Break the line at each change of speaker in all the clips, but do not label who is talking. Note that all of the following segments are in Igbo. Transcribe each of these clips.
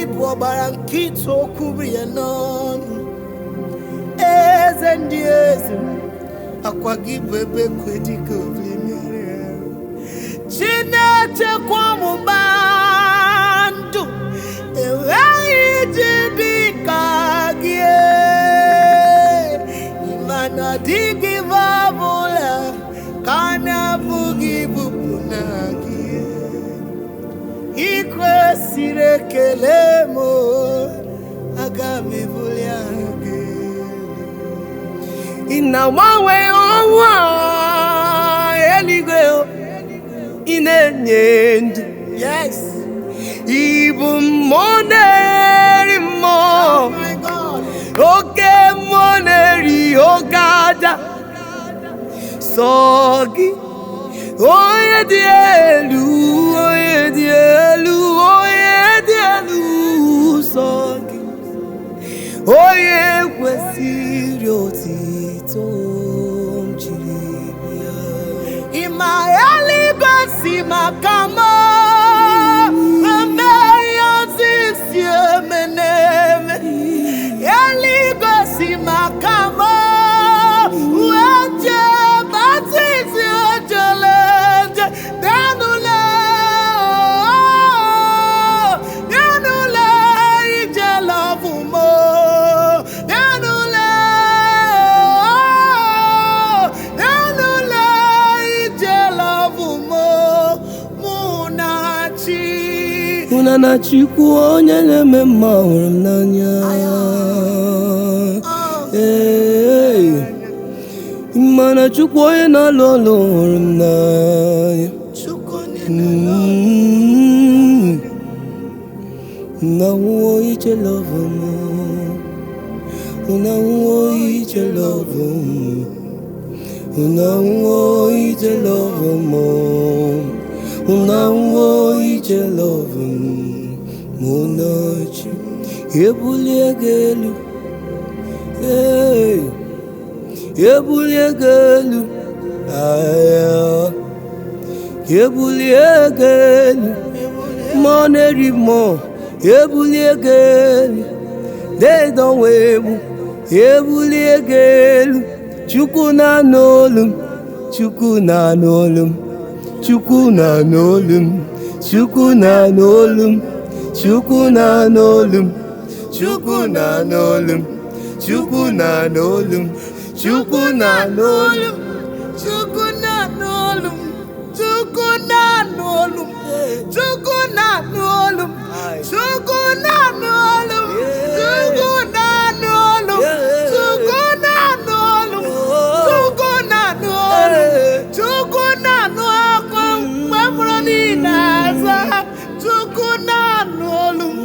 Ịbụ ọgbara nkịtị okwu bụ ya n'ọnụ. Eze ndị eze, akwa gị bụ ebe kwe dịka obili mmiri. Chinechekwa ọmụma ndụ, enweghị iji dị ka gị. Mana ọ dịghị ebe ọbụla ka a na-abụghị ibupụ na gị. Ị kwesịrị ekele m, aga m ebuli aha gị elu.
Ị na-agbanwe ọnwụ a eluigwe o, ị na-enye ndụ.
Yes.
Ị bụ mmụọ na-eri mmụọ.
Oh my God.
Oke mmụọ na-eri oke aja. Sọ gị, onye dị elu, onye dị elu, onye dị elu, sọ gị, onye kwesịrị otito m jiri bịa.
Ịma eluigwe si maka m eme ihe ozi si eme na-eme. Eluigwe si maka m wee jee baptizim ojele nje. Bịanụle, bịanụle ije lọbụ m. Bịanụle, bịanụle ije lọbụ m. Mụ na chi.
Unu na Chukwu onye na-eme mma hụrụ m n'anya. Ee, mana Chukwu onye na-alụ ọlụ hụrụ m n'anya.
Chukwu onye na-alụ
Na nwụọ ije love m. Na nwụọ ije love m. Na nwụọ ije love m. Na nwụọ ije love m. Mụ na chi ebulie gị elu. Ee, ebulie gị elu. Aya. Ebulie gị elu. Mmụọ na-eri mmụọ, ebulie gị elu. Dedọnwa egbu, ebulie gị elu. Chukwu na-anụ olu m, Chukwu na-anụ olu m, Chukwu na-anụ olu m, Chukwu na-anụ olu m, Chukwu na-anụ olu m, Chukwu na-anụ olu m, Chukwu na-anụ olu m, Chukwu na-anụ olu m.
Chukwu na-anụ olu m. Chukwu na-anụ olu m. Chukwu na-anụ olu m. Chukwu na-anụ olu m. Chukwu na-anụ olu m. Chukwu na-anụ olu m. Chukwu na-anụ olu m. Chukwu na-anụ akwa mgbe mụrụ niile aza. Chukwu na-anụ olu m.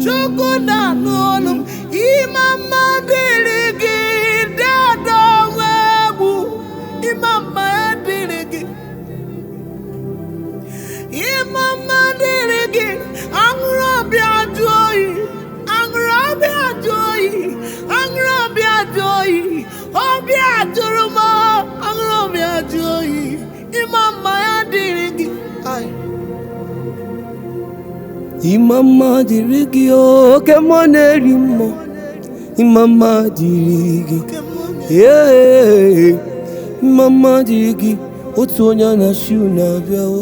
Chukwu na-anụ olu m. Ịma mma dịrị gị, dada nwa egwu. Ịma mma dịrị gị. Ịma mma dịrị gị, aṅụrụ ọbịa jụ oyi, aṅụrụ ọbịa jụ oyi, aṅụrụ ọbịa jụ oyi, ọbịa jụrụ m, aṅụrụ ọbịa jụ oyi, ịma mma ya dịrị gị. Ai.
Ịma mma dịrị gị, oke mmụọ na-eri mmụọ. Ịma mma dịrị gị. Ee, ịma mma dịrị gị. Otu onye a na-achị unu abịawo.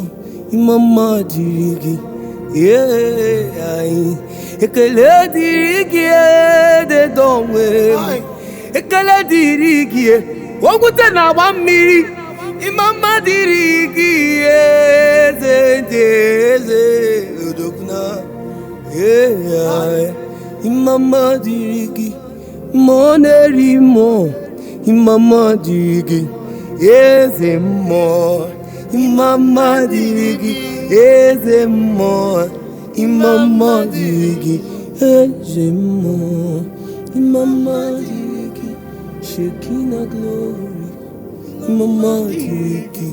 Ịma mma dịrị gị. Ee, anyị. Ekele dịrị gị, ededonwe m. Ekele dịrị gị, ogwute na-agba mmiri. Ịma mma dịrị gị, eze ndị eze, odogwu. Ee, ịma mma dịrị gị, mmụọ na-eri mmụọ. Ịma mma dịrị gị, eze mmụọ. Ịma mma dịrị gị, eze mmụọ. Ịma mma dịrị gị, eze mmụọ. Ịma mma dịrị gị, Shekinah glory. Ịma mma dịrị gị,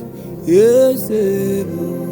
eze ebube.